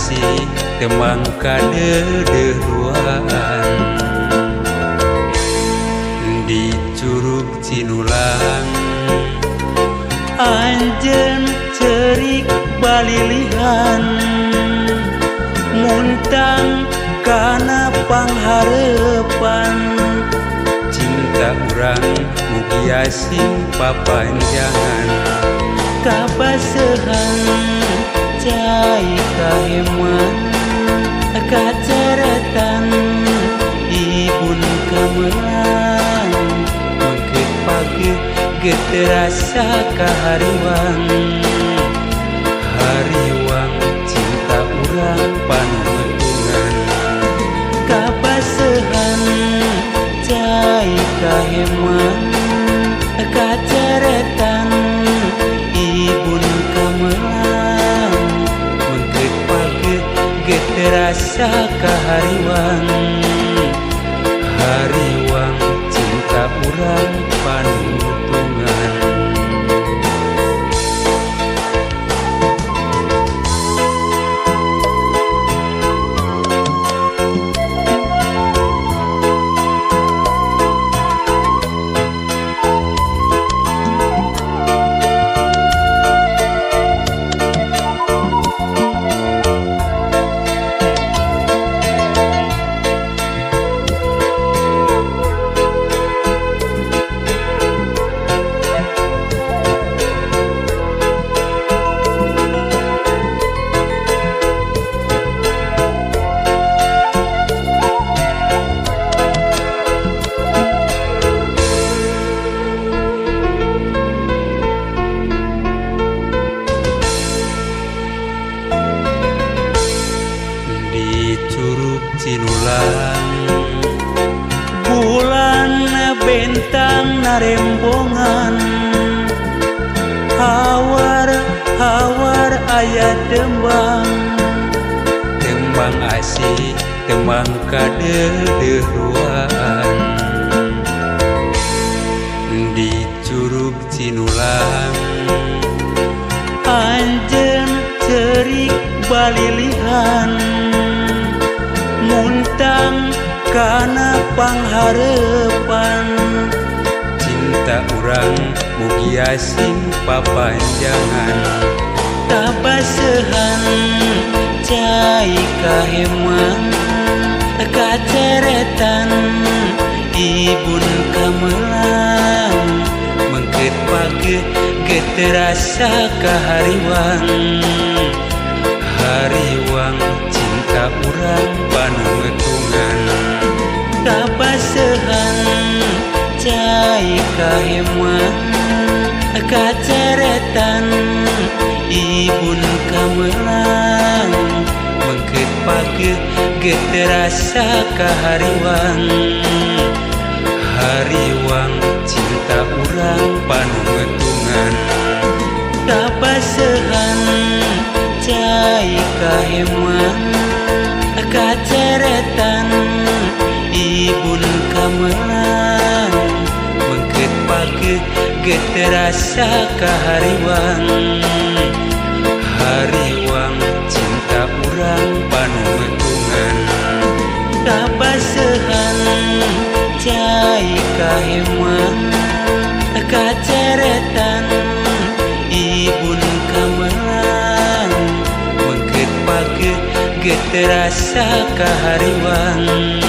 asih temang kadeudeuhan di Curug Cinulang anjeun ceurik balilihan muntang kana panghareupan cinta urang mugia sing papanjangan kabasehan cai kaheman kaceretan ibun kamelang mengkeut pageuh geus terasa kahariwang hariwang cinta urang panutungan kabasehan cai kaheman kaceretan ibun kamelang mengkeut pageuh geus terasa kahariwang hariwang cinta urang panutungan. Di Curug Cinulang bulan bentang narembongan hawar hawar aya tembang tembang asih tembang kadeudeuhan di Curug Cinulang anjeun ceurik balilihan muntang kana panghareupan cinta urang mugia sing papanjangan kabasehan cai kaheman kaceretan ibun kamelang mengkeut pageuh geus terasa kahariwang hariwang cinta urang panutungan kabasehan cai kaheman kaceretan ibun kamelang mengkeut pageuh geus terasa kahariwang hariwang cinta urang panutungan kabasehan cai kaheman kaceretan ibun kamelang mengkeut pageuh geus terasa kahariwang hariwang cinta urang panutungan kabasehan cai kaheman kaceretan ibun kamelang mengkeut pageuh geus terasa kahariwang.